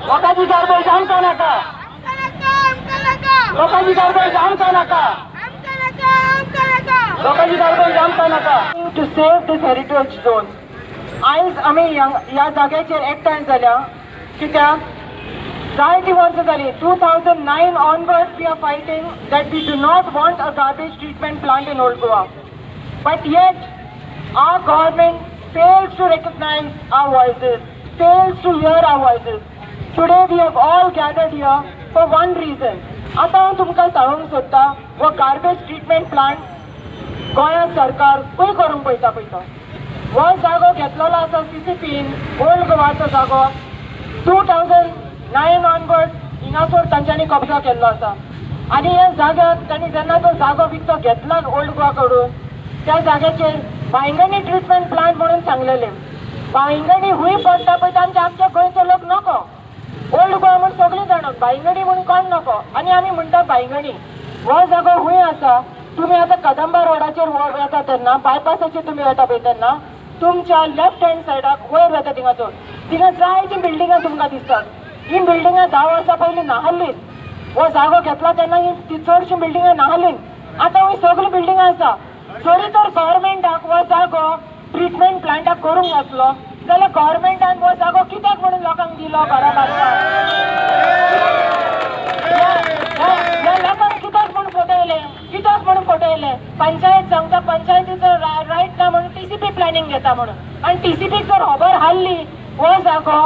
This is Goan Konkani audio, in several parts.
लोकांची गार्बेज आमकां नाका, लोकांची गार्बेज आमकां नाका, लोकांची गार्बेज आमकां नाका. To save this heritage zone आयज आमी ह्या जाग्याचेर एकठांय जाल्या कित्याक जायतीं वर्सां जालीं 2009 onwards we are fighting that we do not want a garbage treatment plant in Old Goa, but yet our government fails to recognize our voices, fails to hear our voices. Today we have all gathered here for one reason. आतां हांव तुमकां सांगूंक सोदता हो गार्बेज ट्रिटमेंट प्लांट गोंया सरकार खंय करूंक पळयता पळयता हो जागो घेतलेलो आसा सीसीपीन ओल्ड गोवाचो जागो 2009 ऑनवर्ड हिंगासर तांच्यांनी कब्जा केल्लो आसा आनी ह्या जाग्यार तांणी जेन्ना तो जागो विकतो घेतला ओल्ड गोवा कडून त्या जाग्याचेर बांयगणी ट्रिटमेंट प्लांट म्हणून सांगलेले. बांयगणी हुंय पडटा पळय तांच्या आमच्या गोंयचो लोक नको, ओल्ड गोवा म्हूण सगळीं जाणां बांयगणी म्हूण कोण नको आनी आमी म्हणटा बांयगणी. हो जागो हुंय आसा, तुमी आतां कदंबा रोडाचेर वता तेन्ना बायपासाचेर तुमी वता पळय तेन्ना तुमच्या लेफ्ट हँड सायडाक वयर वता थिंगासर थिंगा जायतीं बिल्डिंगां तुमकां दिसतात. ही बिल्डिंगां 10 वर्सां पयलीं नाहल्लीं, हो जागो घेतला तेन्ना ही चडशीं बिल्डिंगां नाहल्लीं, आतां ही सगळीं बिल्डिंगां आसा. जरी तर गव्हर्मेंटाक हो जागो ट्रिटमेंट प्लांटाक करूंक नासलो जाल्यार गव्हर्मेंटान हो जागो कित्याक म्हणून लोकांक दिलो घरा बांदपाक? ह्या लोकांक कित्याक म्हणून फटयलें, कित्याक म्हणून फटयलें? पंचायत सांगता पंचायतीचो रायट ना म्हणून टीसीपी प्लॅनिंग घेता म्हणून, आनी टीसीपीक जर खबर हाडली हो जागो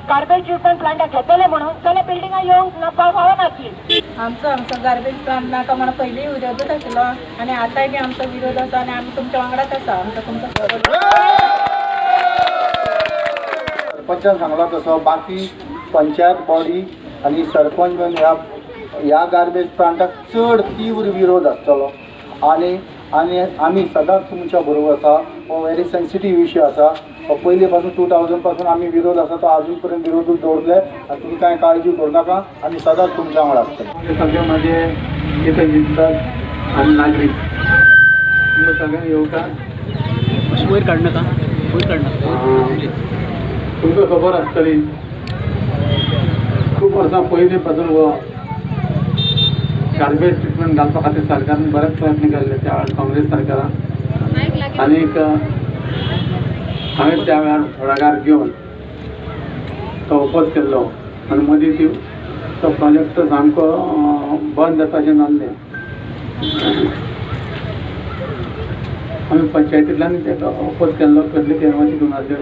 गार्बेज ट्रिटमेंट प्लांटाक घेतले म्हणून जाल्यार बिल्डिंगां येवंक फावनासली. आमचो आमचो गार्बेज प्लांट नाका म्हणून पयलीं विरोधच आशिल्लो आनी आतांय बी आमचो विरोध आसा आनी आमी तुमच्या वांगडाच आसा. आमचो तुमचो सरपंचान सांगला तसो बाकी पंचायत बॉडी आनी सरपंच बीन ह्या गार्बेज प्लांटाक चड तीव्र विरोध आसतलो आनी आनी आमी सदांच तुमच्या बरोबर आसा. हो व्हेरी सेन्सिटीव इश्यू आसा, हो पयलीं पासून 2000 पासून आमी विरोध आसा तो आजून पर्यंत विरोधूच दवरले आनी तुमी कांय काळजी करूं नाका, आमी सदांच तुमच्या वांगडा आसतले. सगळे म्हाजे कितें जिंकतात आनी नागरीक तुमकां सगळ्यांक येवकार. वयर काडनाका, वयर काडनाका. तुमकां खबर आसतली खूब वर्सां पयलीं पासून हो गार्बेज ट्रिटमेंट घालपा खातीर सरकारान बरेच प्रयत्न केल्ले त्या वेळार काँग्रेस सरकारान, आनीक हांवें त्या वेळार फुडाकार घेवन तो ओपोज केल्लो आनी मदीं ती तो प्रोजेक्ट सामको बंद जाता अशें जाल्लें. आमी पंचायतींतल्यान ताका ओपोज केल्लो, कसली केन्ना चितून आसल्यो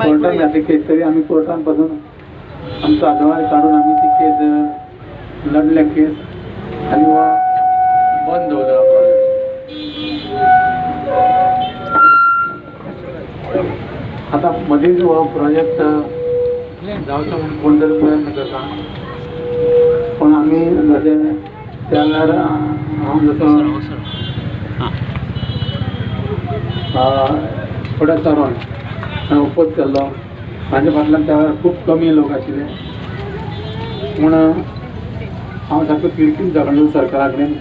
कोर्टान घातली केस तरी आमी कोर्टान पासून आमचो आदवार काडून आमी ती केस लढले केस आनी हो बंद दवरलो प्रोजेक्ट. आतां मदींच हो प्रोजेक्ट जावचो म्हणून कोण तरी प्रयत्न करता, पूण आमी जशें त्या वेळार हांव जसो फुडें सरोन हांवें ओपोज केल्लो, म्हाज्या फाटल्यान त्या वेळार खूब कमी लोक आशिल्ले म्हूण हांव सारको तिडकीन झगडलो सरकारा कडेन,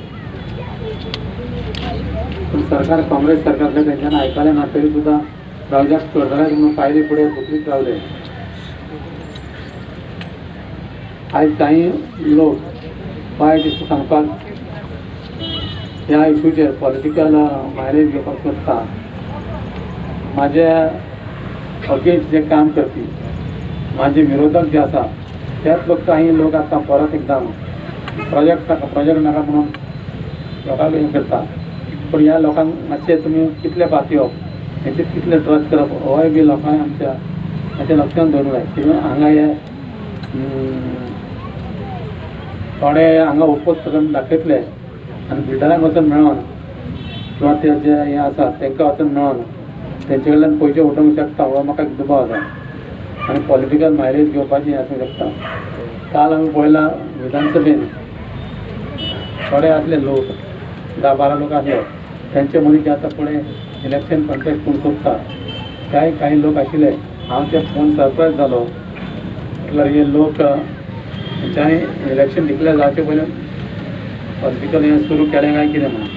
पूण सरकार काँग्रेस सरकार आसलें तेंच्यांनी आयकलें ना तरी सुद्दां प्रोजेक्ट करतले म्हणून पायली फुडें धुकलीत रावले. आयज कांय लोक वायट दिसता सांगपाक ह्या इशूचेर पॉलिटिकल मायलेज घेवपाक सोदता. म्हाज्या अगेन्स्ट जे काम करपी म्हाजे विरोधक जे आसा तेच लोक काही लोक आतां परत एकदां प्रोजेक्ट नाका प्रोजेक्ट नाका म्हणून लोकांक हें करता, पूण ह्या लोकांक मातशें तुमी कितले पातयेवप हेचेर कितले ट्रस्ट करप होय बी लोकांक आमच्या मातशें लक्षान दवरूंक जाय. किंवां हांगा हे थोडे हांगा ओपोज करून दाखयतले आनी बिल्डरांक वचून मेळोन किंवां ते जे हें आसा तांकां वचून मेळोन तेंचे कडल्यान पयशे उठोवंक शकता हो म्हाका एक दुबाव आसा आनी पॉलिटिकल मायलेज घेवपाची हें आसूंक शकता. काल आमी पळयलां विधानसभेन थोडे आसले लोक 10-12 लोक आसले तेंचे मदीं जे आतां फुडें इलेक्शन कंटेस्ट करूंक सोदता कांय कांय लोक आशिल्ले. हांव ते पळोवन सरप्रायज जालो, म्हटल्यार हे लोक तेंच्यांनी इलेक्शन डिक्लेर जावचे पयलीं पॉलिटिकल हें सुरू केलें काय कितें म्हणून.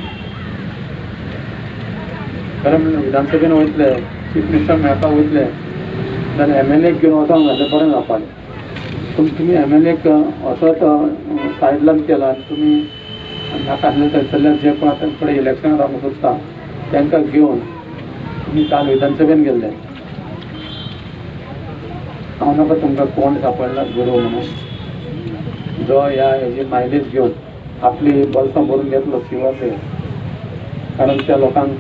खरें म्हणल्यार विधानसभेन वयतले, चीफ मिनिस्टर मेळपाक वयतले जाल्यार एम एल एक घेवन वचोंक जाय, बरें जावपाचें. पूण तुमी एम एल एक असोच सायडलान केला आनी तुमी नाका आसले थंयसरल्या जे कोण आतां फुडें इलेक्शनाक रावंक सोदता तांकां घेवन तुमी काल विधानसभेन गेल्ले. हांव नाका तुमकां कोण सापडला गुरू म्हणून जो ह्या हेजी मायलेज घेवन आपली बल्सां भरून घेतलो शिवाय, कारण त्या लोकांक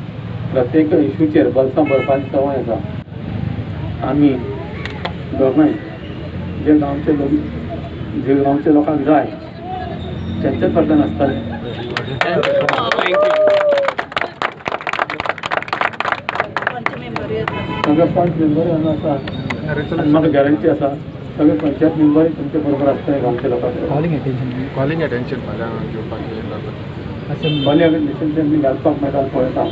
प्रत्येक इशूचेर बल्सां भरपाची संवय आसा. आमी दोगांय जे गांवचे लोक, जे गांवच्या लोकांक जाय तेंच्याच फाटल्यान आसताले. सगळे पंच मेंबर हांगा आसा आनी म्हाका गॅरंटी आसा सगळे पंचायत मेंबर तुमचे बरोबर आसतले गांवच्या लोकांक. कॉलिंग अटेन्शन फाल्यां घेवपाक कॉलिंग अटेन्शन घालपाक मेळटा पळयता.